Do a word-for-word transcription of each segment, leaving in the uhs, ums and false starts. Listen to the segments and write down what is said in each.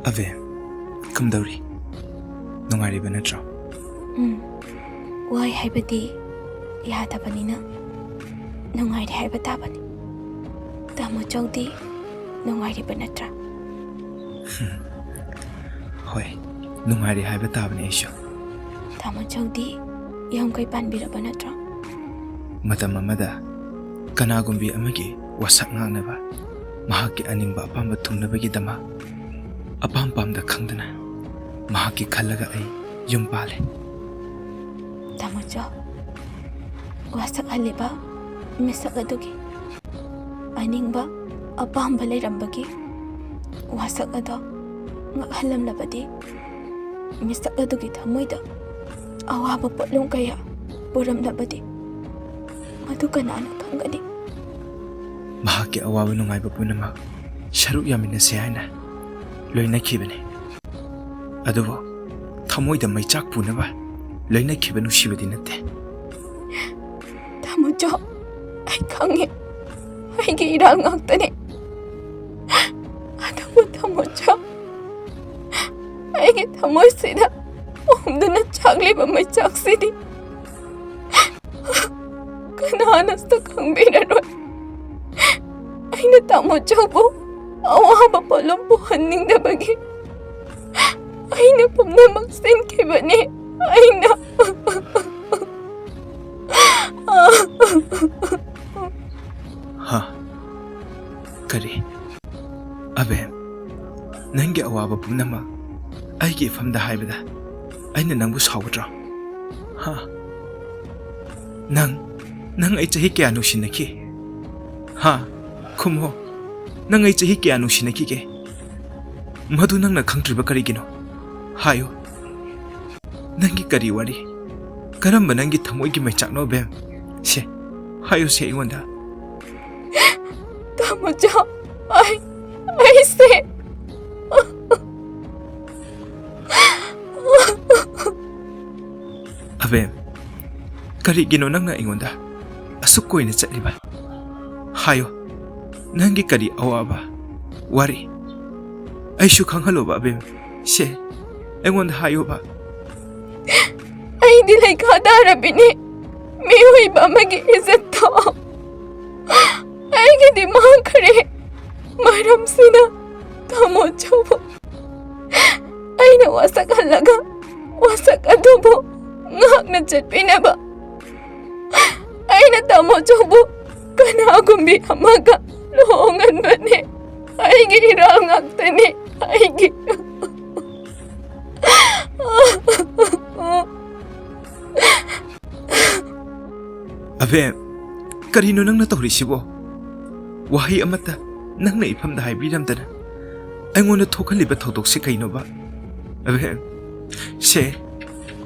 ꯑꯕꯦ, ꯀꯝꯗꯧꯔꯤ? ꯅꯨꯡꯉꯥꯏꯔꯤꯕ ꯅꯠꯇ꯭ꯔꯣ? ꯎꯝ, ꯋꯥꯏ ꯍꯥꯏꯕꯗꯤ ꯌꯥꯗꯕꯅꯤꯅ ꯅꯨꯡꯉꯥꯏꯔꯤ ꯍꯥꯏꯕ ꯇꯥꯕꯅꯤ꯫ ꯇꯥꯃꯣ ꯆꯧꯗꯤ ꯅꯨꯡꯉꯥꯏꯔꯤꯕ ꯅꯠꯇ꯭ꯔꯥ? ꯍꯣꯏ, ꯅꯨꯡꯉꯥꯏꯔꯤ ꯍꯥꯏꯕ ꯇꯥꯕꯅꯤ ꯑꯩꯁꯨ꯫ ꯇꯥꯃꯣ ꯆꯧꯗꯤ ꯌꯨꯝ ꯀꯩ ꯄꯥꯟꯕꯤꯔꯕ ꯅꯠꯇ꯭ꯔꯣ? ꯃꯇꯝ ꯑꯃꯗ ꯀꯅꯥꯒꯨꯝꯕꯤ ꯑꯃꯒꯤ ꯋꯥꯁꯛ ꯉꯥꯛꯅꯕ, ꯃꯍꯥꯛꯀꯤ ꯑꯅꯤꯡꯕ ꯑꯄꯥꯝꯕ ꯊꯨꯡꯅꯕꯒꯤꯗꯃꯛ ꯑꯄꯥꯝ ꯄꯥꯝꯗ ꯈꯪꯗꯅ ꯃꯍꯥꯛꯀꯤ ꯈꯜꯂꯒ ꯑꯩ ꯌꯨꯝ ꯄꯥꯜꯂꯦ꯫ ꯇꯥꯃꯣ ꯆꯧ, ꯋꯥꯁꯛꯍꯜꯂꯤꯕ ꯃꯤꯁꯛ ꯑꯗꯨꯒꯤ ꯑꯅꯤꯡꯕ ꯑꯄꯥꯝꯕ ꯂꯩꯔꯝꯕꯒꯤ ꯋꯥꯁꯛ ꯑꯗꯣ ꯉꯛꯍꯜꯂꯝꯂꯕꯗꯤ, ꯃꯤꯁꯛ ꯑꯗꯨꯒꯤ ꯊꯃꯣꯏꯗ ꯑꯋꯥꯕ ꯄꯣꯠꯂꯨꯝ ꯀꯌꯥ ꯄꯨꯔꯝꯂꯕꯗꯤ, ꯃꯗꯨ ꯀꯅꯥꯅ ꯈꯪꯒꯅꯤ? ꯃꯍꯥꯛꯀꯤ ꯑꯋꯥꯕ ꯅꯨꯡꯉꯥꯏꯕ ꯄꯨꯝꯅꯃꯛ ꯁꯔꯨꯛ ꯌꯥꯃꯤꯟꯅꯁꯦ ꯍꯥꯏꯅ ꯂꯣꯏꯅꯈꯤꯕꯅꯤ꯫ ꯑꯗꯨꯕꯨ ꯊꯃꯣꯏꯗ ꯃꯩꯆꯥꯛ ꯄꯨꯅꯕ ꯂꯣꯏꯅꯈꯤꯕ ꯅꯨꯡꯁꯤꯕꯗꯤ ꯅꯠꯇꯦ꯫ ꯇꯥꯃꯣ ꯆꯧ, ꯑꯩ ꯈꯪꯉꯦ, ꯑꯩꯒꯤ ꯏꯔꯥꯜ ꯉꯥꯛꯇꯅꯦ꯫ ꯑꯗꯨꯕꯨ ꯇꯥꯃꯣ ꯆꯧ, ꯑꯩꯒꯤ ꯊꯃꯣꯏꯁꯤꯗ ꯄꯣꯝꯗꯨꯅ ꯆꯥꯛꯂꯤꯕ ꯃꯩꯆꯥꯛꯁꯤꯗꯤ ꯀꯅꯥꯅꯁꯨ ꯈꯪꯕꯤꯔꯔꯣꯏ꯫ ꯑꯩꯅ ꯇꯥꯃꯣ ꯆꯧꯕꯨ ꯑꯋꯥꯕ ꯄꯣꯠꯂꯨꯝ ꯄꯨꯍꯟꯅꯤꯡꯗꯕꯒꯤ ꯑꯩꯅ ꯄꯨꯝꯅꯃꯛ ꯁꯤꯟꯈꯤꯕꯅꯤ꯫ ꯑꯩꯅ ꯍꯥ? ꯀꯔꯤ? ꯑꯕꯦꯝ, ꯅꯪꯒꯤ ꯑꯋꯥꯕ ꯄꯨꯝꯅꯃꯛ ꯑꯩꯒꯤ ꯏꯐꯝꯗ ꯍꯥꯏꯕꯗ ꯑꯩꯅ ꯅꯪꯕꯨ ꯁꯥꯎꯒꯗ꯭ꯔꯣ? ꯍꯥ? ꯅꯪ, ꯅꯪ ꯑꯩ ꯆꯍꯤ ꯀꯌꯥ ꯅꯨꯡꯁꯤꯅꯈꯤ? ꯍꯥ? ꯈꯨꯝꯃꯣ꯫ ꯅꯪ ꯑꯩ ꯆꯍꯤ ꯀꯌꯥ ꯅꯨꯡꯁꯤꯅꯈꯤꯒꯦ? ꯃꯗꯨ ꯅꯪꯅ ꯈꯪꯗ꯭ꯔꯤꯕ ꯀꯔꯤꯒꯤꯅꯣ? ꯍꯥꯏꯌꯨ꯫ ꯅꯪꯒꯤ ꯀꯔꯤ ꯋꯥꯔꯤ? ꯀꯔꯝꯕ ꯅꯪꯒꯤ ꯊꯃꯣꯏꯒꯤ ꯃꯩꯆꯥꯛꯅꯣ, ꯕꯦꯝ? ꯁꯦ, ꯍꯥꯏꯌꯨꯁꯦ ꯑꯩꯉꯣꯟꯗ꯫ ꯇꯥꯃꯣ ꯆꯧ, ꯑꯩ, ꯑꯩꯁꯦ ꯑꯕꯦꯝ, ꯀꯔꯤꯒꯤꯅꯣ ꯅꯪꯅ ꯑꯩꯉꯣꯟꯗ ꯑꯁꯨꯛ ꯀꯨꯏꯅ ꯆꯠꯂꯤꯕ? ꯍꯥꯏꯌꯨ, ꯅꯪꯒꯤ ꯀꯔꯤ ꯑꯋꯥꯕ, ꯋꯥꯔꯤ? ꯑꯩꯁꯨ ꯈꯪꯍꯜꯂꯣꯕ ꯑꯕꯦꯝ꯫ ꯁꯦ, ꯑꯩꯉꯣꯟꯗ ꯍꯥꯏꯌꯣꯕ꯫ ꯑꯩꯗꯤ ꯂꯩꯈꯥ ꯇꯥꯔꯕꯤꯅꯤ꯫ ꯃꯤꯑꯣꯏꯕ ꯑꯃꯒꯤ ꯏꯖꯠꯇꯣ ꯑꯩꯒꯤꯗꯤ ꯃꯥꯡꯈ꯭ꯔꯦ꯫ ꯃꯔꯝꯁꯤꯅ ꯇꯥꯃꯣ ꯆꯧꯕ ꯑꯩꯅ ꯋꯥꯁꯛꯍꯜꯂꯒ ꯋꯥꯁꯛ ꯑꯗꯨꯕꯨ ꯉꯥꯛꯅ ꯆꯠꯄꯤꯅꯕ ꯑꯩꯅ ꯇꯥꯃꯣ ꯆꯧꯕ ꯀꯅꯥꯒꯨꯝꯕꯤ ꯑꯃꯒ ꯂꯨꯍꯣꯡꯍꯟꯕꯅꯦ꯫ ꯑꯩꯒꯤ ꯏꯔꯥꯜ ꯉꯥꯛꯇꯅꯦ꯫ ꯑꯩꯒꯤ ꯑꯕꯦꯝ, ꯀꯔꯤꯅꯣ ꯅꯪꯅ ꯇꯧꯔꯤꯁꯤꯕꯣ? ꯋꯥꯍꯩ ꯑꯃꯠꯇ ꯅꯪꯅ ꯏꯐꯝꯗ ꯍꯥꯏꯕꯤꯔꯝꯗꯅ ꯑꯩꯉꯣꯟꯗ ꯊꯣꯛꯍꯜꯂꯤꯕ ꯊꯧꯗꯣꯛꯁꯤ ꯀꯩꯅꯣꯕ? ꯑꯕꯦꯝ, ꯁꯦ,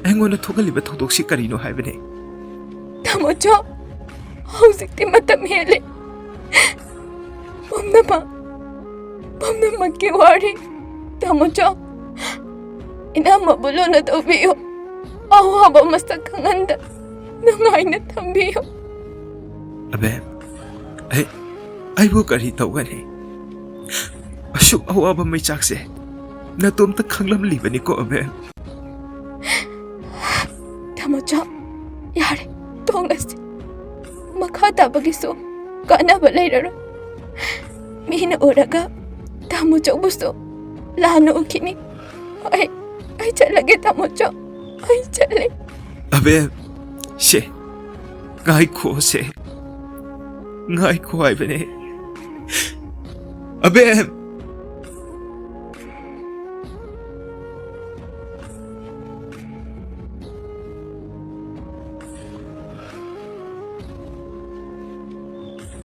ꯑꯩꯉꯣꯟꯗ ꯊꯣꯛꯍꯜꯂꯤꯕ ꯊꯧꯗꯣꯛꯁꯤ ꯀꯔꯤꯅꯣ ꯍꯥꯏꯕꯅꯦ? ꯇꯥꯃꯣꯆꯧ, ꯍꯧꯖꯤꯛꯇꯤ ꯃꯇꯝ ꯍꯦꯜꯂꯦ꯫ ꯄꯨꯝꯅꯃꯛ ꯄꯨꯝꯅꯃꯛꯀꯤ ꯋꯥꯔꯤ꯫ ꯇꯥꯃꯣꯆꯧ, ꯏꯅꯝꯃꯕꯨ ꯂꯨꯅ ꯇꯧꯕꯤꯌꯨ꯫ ꯑꯋꯥꯕ ꯃꯁꯛ ꯈꯪꯍꯟꯗ ꯅꯨꯡꯉꯥꯏꯅ ꯊꯝꯕꯤꯌꯨ꯫ ꯑꯕꯦꯝ, ꯑꯩ ꯑꯩꯕꯨ ꯀꯔꯤ ꯇꯧꯒꯅꯤ? ꯑꯁꯨꯛ ꯑꯋꯥꯕ ꯃꯩꯆꯥꯛꯁꯦ ꯅꯇꯣꯝꯇ ꯈꯪꯂꯝꯂꯤꯕꯅꯤꯀꯣ ꯑꯕꯦꯝ꯫ ꯇꯥꯃꯣꯆꯧ, ꯌꯥꯔꯦ, ꯇꯣꯡꯉꯁꯤ꯫ ꯃꯈꯥ ꯇꯥꯕꯒꯤꯁꯨ ꯀꯥꯟꯅꯕ ꯂꯩꯔꯔꯣꯏ꯫ ꯃꯤꯅ ꯎꯔꯒ ꯇꯥꯃꯣꯆꯧꯕꯨꯁꯨ ꯂꯥꯟꯅ ꯎꯈꯤꯅꯤ꯫ ꯑꯩ ꯑꯩ ꯆꯠꯂꯒꯦ ꯇꯥꯃꯣꯆꯧ, ꯑꯩ ꯆꯠꯂꯦ꯫ ꯑꯕꯦꯝ, ꯁꯦ, ꯉꯥꯏꯈꯣꯁꯦ, ꯉꯥꯏꯈꯣ ꯍꯥꯏꯕꯅꯦ꯫ ꯑꯕꯦꯝ!